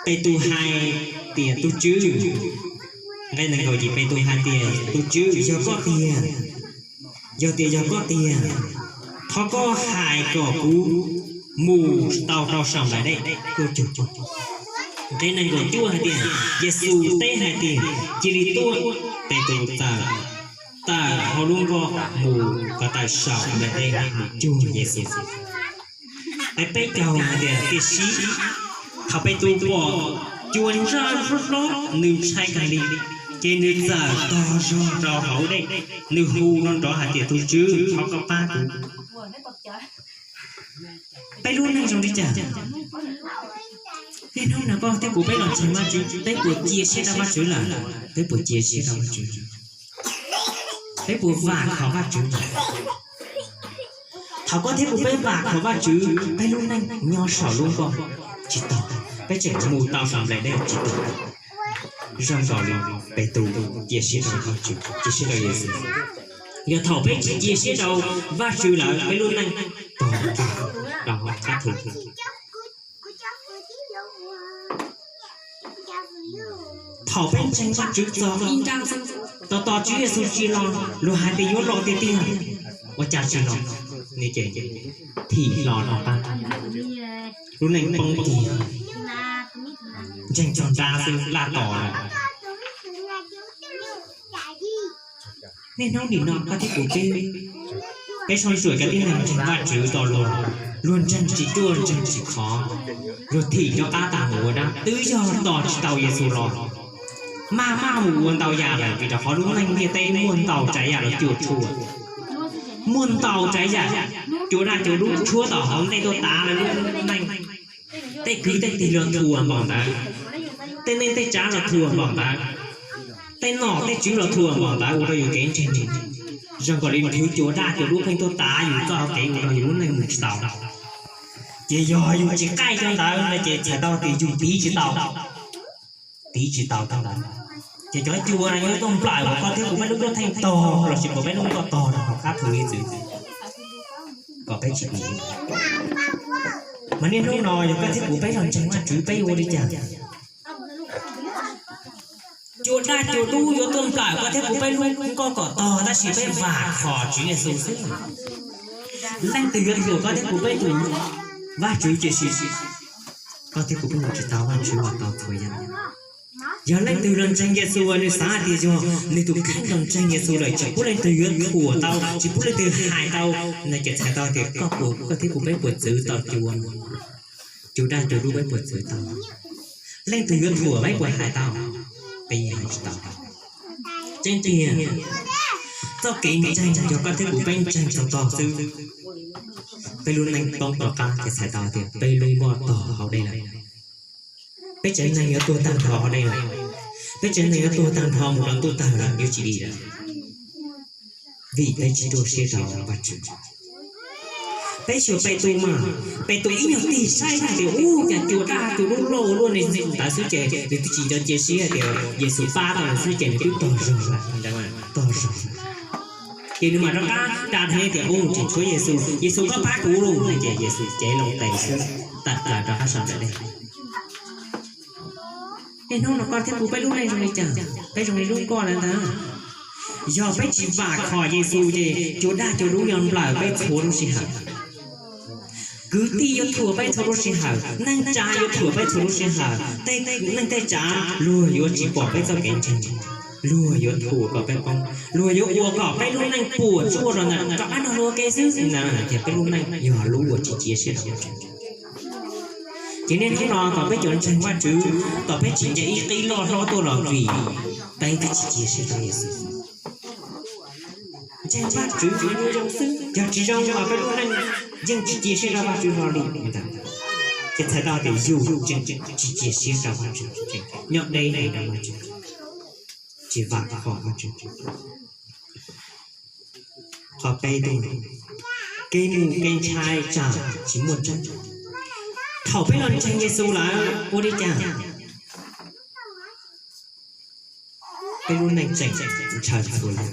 Petus hais tias, Tus Tswv, nqe nees nkaum yim, Petus hais tias, Tus Tswv, yog koj tiag, yog tias yog koj tiag, thov koj hais kom kuv mus tau rau saum nplaim dej. Nqe nees nkaum cuaj hais tias, Yexus teb hais tias, Cia li tuaj. Petus txawm tawm hauv lub nkoj mus kom tawm saum nplaim dej mus cuag Yexus. Nqe peb caug hais tias, Tiam sis thaum Petus pom cua ntsaj hlob hlob, nws ntshai kawg li, ces nws txawm tog zog rau hauv dej, nws hu nrov nrov hais tias, Tus Tswv, thov koj pab kuv. Peb lub neej zoo li cas? Niaj hnub no koj thiab kuv peb los ntseeg Vajtswv, peb puas cia siab rau Vajtswv lawm? Peb puas cia siab rau Vajtswv? Peb puas vam khom Vajtswv? Thaum koj thiab kuv peb vam khom Vajtswv, peb lub neej nyob saum lub nkoj tsis tog, peb tseem mus tau saum nplaim dej tsis tog. Zoo nkaus li Petus cia siab rau Vajtswv, cia siab rau Yexus. Yog thaum peb tsis cia siab rau Vajtswv lawm, peb lub neej tog rau hauv qab thu. Thaum peb ntseeg Vajtswv txog ib nrab xwb, tos tos Tswv Yexus tsis los, luag hais tias yuav los tiag tiag, ua cas tsis los, nws ces thim hlo rov qab, lub neej poob kiag, ntseeg txog nrab xwb laj tos lawm. Niaj hnub nim no koj thiab kuv peb, peb soj ntsuam cov tib neeg ntseeg Vajtswv tau luag, luag ntseeg tsis ruaj ntseeg tsis khov, luag thim rov qab tas mus ua dab, twb yog tos tsis tau Yexus los. Maj maj mus ua ntau yam lawm vim rau qhov lub neej ntiaj teb muaj ntau tsav yam los cuam tshuam, muaj ntau tsav yam, cua daj cua dub tshuab tom hauv ntej tuaj tav lawv lub neej. Tej kwv tej tij los thuam npaum ntawd, tej neej tej tsav los thuam npaum ntawd, tej nom tej tswv los thuam npaum ntawd ua rau yus kev ntseeg zoo nkaus li nrhiav cua daj cua dub pheej tuaj tav yus txoj hau kev ua rau yus lub neej mus tsis tau. Ces yog yus tsis qaij cov ntawd no ces txhais tau tias yus tiv tsis tau, tiv tsis tau cov ntawd. Ces cov cua no yuav tuaj nplawm kom koj thiab kuv peb lub nkoj theej tog lossis kom peb lub nkoj tog rau hauv qab thu hiav txwv, kom peb tsis tiv. Mas niaj hnub no yog koj thiab kuv peb los ntseeg Vajtswv peb yuav ua li cas? Cua daj cua dub yuav tuaj nplawm koj thiab kuv peb lub nkoj kom tog tab sis peb vam khom Tswv Yexus xwb. Leej twg yuav thuam koj thiab kuv peb tus Vajtswv tiam sis koj thiab kuv peb mus tsis tau Vajtswv los tau txhua yam. Yog leej twg los ntseeg Yexus nws xav hais tias yog nws tus kheej los ntseeg Yexus lawm tsis pub leej twg yuav thuam tau tsis pub leej twg hais tau, no ces txhais tau tias koj thiab kuv peb puas txwv tau cua, cua daj cua dub peb puas txwv tau? Leej twg yuav thuam peb puas hais tau? Peb yeej hais tsis tau. Tseeb tiag, txoj kev ntseeg yog koj thiab kuv peb ntseeg txog tog xwb, peb lub neej poob rov qab ces txhais tau tias peb lub nkoj tog hauv dej lawm. Peb tsev neeg yuav tuag tag nrho hauv dej lawm, peb tsev neeg yuav tuag tag nrho mus rau ntuj tawg lawm yuav tsis dim lawm, vim peb tsis ruaj siab rau Vajtswv. Peb xyuas Petus mas, Petus ib nyuag tig saib na tias ub cas cua daj cua dub loj ua luaj ne, ntawd xwb ces nws twb tsis nco cia siab tias Yexus pab tau nws xwb ces nws twb tog zog lawm, tog zog. Ces nws mam rov qab da dheev tias ub tseem tshuav Yexus, Yexus koj pab kuv lauj, ces Yexus cev loo tes xwb tawm plaws rov qab saum nplaim dej. Niaj hnub no koj thiab kuv peb lub neej zoo li cas? Peb zoo li lub nkoj lawm ntag. Yog peb tsis vam khom Yexus ces cua daj cua dub yuav nplawm peb txhua lub sij hawm. Kwv tij yuav thuam peb txhua lub sij hawm, neej tsa yuav thuam peb txhua lub sij hawm, tej neej tej tsav luag yuav tsis pom peb txoj kev ntseeg, luag yuav thuam kom peb poob, luag yuav ua kom peb lub neej puas tsuaj rau ntawm rov qab no luag ua ke xwb na, ces peb lub neej yog lub uas tsis cia siab rau Vajtswv. Ces niaj hnub no kom peb cov ntseeg Vajtswv, kom peb tsis nce ib qib loj hlob tuaj los vim peb twb tsis cia siab rau Yexus. Ntseeg Vajtswv tsuas zoo zoo xwb, yog tsis zoo los peb lub neej yeej tsis cia siab rau Vajtswv hlo li ntag. Ces txhais tau tias yus tseem tsis cia siab rau Vajtswv, nyob deb rau Vajtswv, tsis vam khom Vajtswv. Qhov peb tiag, kev mus kev ntshai tsam tsis muaj tseeb. Thaum peb los ntseeg Yexus lawm ua li cas? Peb lub neej tseem ntshaw txhua yam.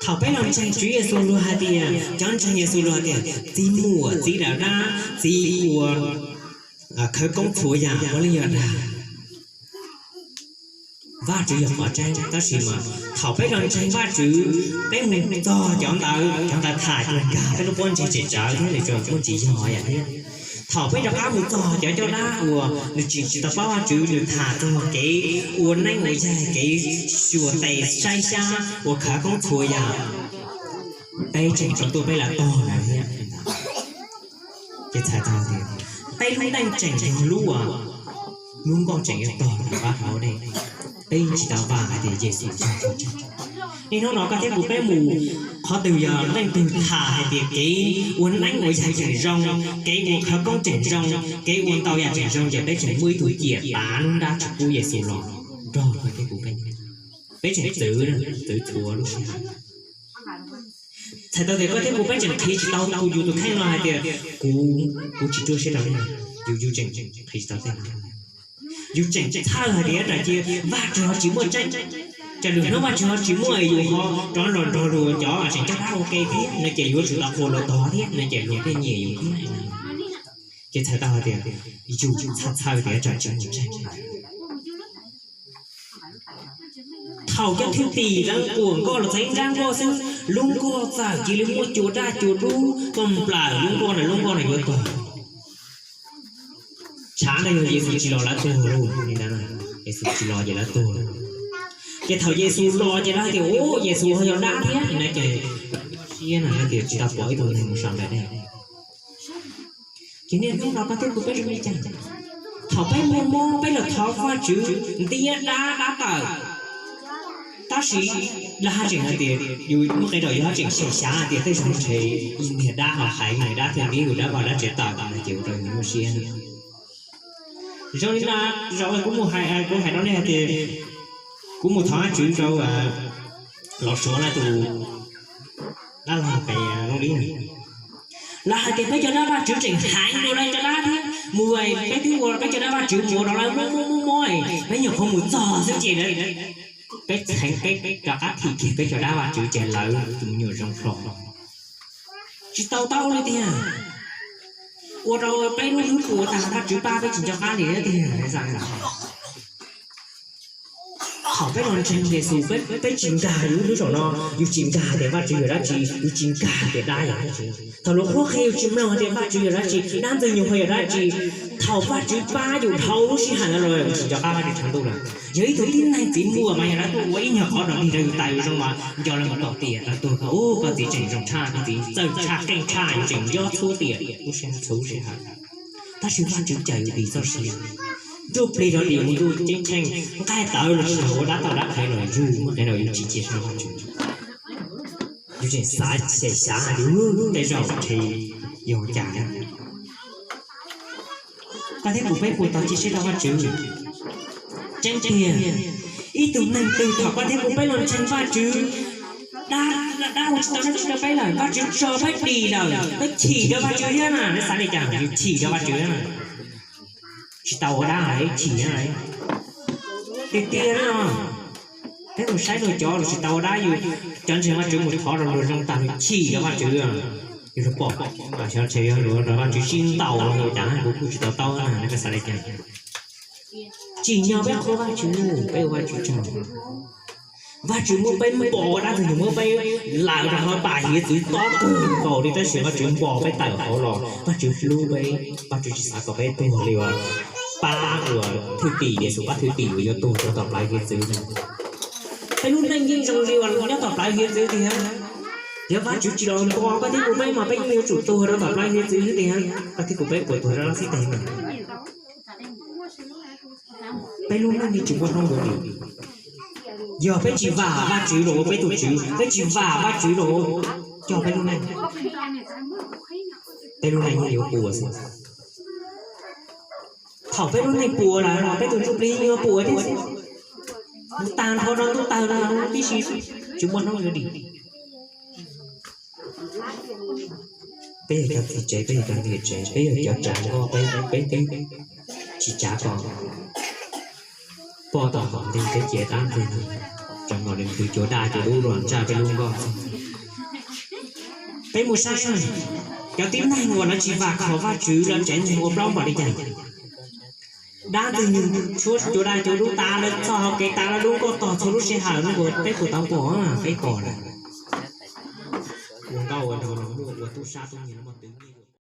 Thaum peb los ntseeg Tswv Yexus luag hais tias, cov ntseeg Yexus luag hais tias txiv muam txiv daim dab, txiv uas khawv koob txhua yam puav leej yog dag. Vajtswv yog qhov tseeb, tab sis mas thaum peb los ntseeg Vajtswv, peb mus txog cov ntawd, cov ntawd tham cuag nkag peb lub pob ntseg tseem tsawv thiab, nws tseem muaj ntsis yog yam thiab. Thaum peb rov qab mus txog cov coj dab uas nws tseem tsis tau paub Vajtswv, nws tham txog kev ua neeb ua yaig, kev xyuas tes saib xyab uas khawv koob txhua yam, peb tseem tso tuaj peb lawv tog ntawd thiab. Ces txhais tau tias peb lub neej tseem yog lub, lub nkoj tseem yuav tog ntawm qab hauv dej, peb tsis tau vam hais tias Yexus yog qhov tseeb. Niaj hnub no koj thiab kuv peb mus qhov twg yog leej twg tham hais tias kev ua neeb ua yaig tseem zoo, kev ua khawv koob tseem zoo, kev ua ntau yam tseem zoo, ces peb tseem muaj ib tug ciam tav lub nrab tsis pub Yexus los nrog koj thiab kuv peb, peb tseem txwv, txwv txhua lub sij hawm. Txhais tau tias koj thiab kuv peb tseem qhia tsis tau kuv yus tus kheej no hais tias kuv, kuv tsis ruaj siab rau nej, yus, yus tseem qhia tsis tau tej no. Yus tseem txhawj hais tias tsam ces Vajtswv ho tsis muaj tseeb, tsam lwm hnub Vajtswv ho tsis muaj, yus ho rov los nrog luag cov tseem coj dab ua ke thiab no ces yuav tsum tau ua luag tog thiab no ces luag thiaj nyiam yus thiab. Ces txhais tau hais tias yus txhawj txhawj tias tsam tsis muaj tseeb. Thaum cov thwj tim lawv quas nkoj los txog ib nrab nkoj xwb, lub nkoj txawm cia li muaj cua daj cua dub tuaj nplawm lub nkoj na, lub nkoj na yuav tuag. Tshav no yog Yexus tsis los lawv tuag lauj, Yexus tsis los ces lawv tuag. Ces thaum Yexus los ces lawv hais tias, u, Yexus ho yog dab thiab no ces siab na, hais tias tsis tau pom ib tug neeg mus saum nplaim dej. Ces niaj hnub no koj thiab kuv peb zoo li cas? Thaum peb muaj mob peb los thov Vajtswv ntiab dab dab tawm, tab sis lawv haj tseem hais tias, yus muaj qee zaum yus haj tseem xyem xyav hais tias tej zaum ntshe niag dab ho hais, niag dab thiaj ntiab yus, dab vaj dab tsev tawm no ces ua rau yus nyuaj siab. Zoo li no, zaum kuv mus hais, kuv hais rau nej hais tias kuv mus thov Vajtswv rau Los Suav lawv tus dab laug pem Looj Dib na. Lawv hais tias peb cov dab Vajtswv tseem heev dua lawv cov dab thiab, mus peb twb ua peb cov dab Vajtswv mus ua rau lawv mob mob mob mob, peb nyuam qhuav mus txog xwb ces peb txheev peb rov qab thim kiag peb cov dab Vajtswv ces lawv tus me nyuam zoo hlo. Tsis tau taub li tiag, ua rau peb lub hlwb puas tag, Vajtswv pab peb tsis nco qab li tiag. Thaum peb los ntseeg Yexus, peb tsis nkag yus lub hlwb saum no, yus tsis nkag tias Vajtswv yog dab tsi, yus tsis nkag tias dab yog dab tsi. Thaum luag qhuab qhia yus tsis mloog tias Vajtswv yog dab tsi, dab ntxwg nyoog ho yog dab tsi. Thaum Vajtswv pab yus dhau lub sij hawm ntawd los yus tsis nco qab Vajtswv tshav ntuj lawm. Yog ib tug tib neeg txiv muag mas yog lawv tuaj ua ib nyuag qhov dog dig rau yus tas yus zoo mas nco lawv mus tom tiam lawv tuag ko, u, koj txiv tseem zoo tshaj, koj txiv txawj tshaj qeej tshaj, yus tseem nyob txhua tiam lub sij hawm txhua lub sij hawm. Tab sis Vajtswv cawm yus dim txoj sia, nruj plig rov dim mus ntuj ceeb tsheej, nqaij tawv los tsis yog ua dab tau dab qhev los yug muaj qee zaum yus tsis cia siab Vajtswv. Yus tseem xav xyem xyav hais tias tej zaum ntshe yog cas. Koj thiab kuv peb puas tau cia siab rau Vajtswv? Tseeb tiag, ib tug neeg twg thaum koj thiab kuv peb los ntseeg Vajtswv, dab, dab ua tsis tau dab tsi rau peb lawm, Vajtswv tso peb dim lawm, peb chim rau Vajtswv thiab na, neb xav li cas? Yus chim rau Vajtswv thiab na. Tsis tau ua dab los chim na. Tiag tiag no, peb mus saib luag cov los tsis tau ua dab, yus cov ntseeg Vajtswv mus thov rau luag zoo tag luag chim rau Vajtswv. Yus los pom xyov ntshe yog luag rau Vajtswv sib ntaus los ua cas kuv kuj tsis tau taub na, neb xav li cas? Tsim nyog peb qhuas Vajtswv, peb ua Vajtswv tsaug. Vajtswv muab peb npos ua dab ntxwg nyoog, muab peb lawm rau hauv pas hiav txwv tob kawg nkaus li, tab sis Vajtswv npos peb tawm hauv los Vajtswv hlub peb, Vajtswv tsis xav kom peb tuag li uas pab uas thwj tim, Yexus pab thwj tim uas yuav tuag rau tom plawv hiav txwv na. Peb lub neej yeej zoo li uas nyob tom plawv hiav txwv tiag. Yog Vajtswv tsis los npos koj thiab kuv peb mas peb yeej yuav tsum tuag rau tom plawv hiav txwv xwb tiag. Koj thiab kuv peb puas tuag rau lub xib teg mas? Peb lub neej yeej tsis muaj hnub yuav dim. Yog peb tsis vam Vajtswv los ua peb tus Tswv, peb tsis vam Vajtswv los coj peb lub neej, peb lub neej yeej yuav puas xwb. Thaum peb lub neej puas lawm los peb tus ntsuj plig yeej yuav puas thiab xwb. Mus tag nrho rau ntuj tawg los tib si, tsis muaj hnub yuav dim. Peb yog cov txiv tsev, peb yog cov niam tsev, peb yog cov tsav nkoj, peb, peb twb tsis tsav kom poj tau hom nti, peb cia dab ntxwg nyoog, tsav nkoj li ntxwg cua daj cua dub los ntsaj peb lub nkoj. Peb mus saib, cov tib neeg uas lawv tsis vam khom Vajtswv lawv tsev neeg ua plaub npaum li cas? Dab ntxwg nyoog tshuab cua daj cua dub tas lawm, txoj hau kev tas lawm, dub nkauj tog txhua lub sij hawm, peb puas tau pom? Peb pom lawm. Ua nkauj ua nraug los muaj, ua tub sab tub nyiag los muaj twv nyiaj.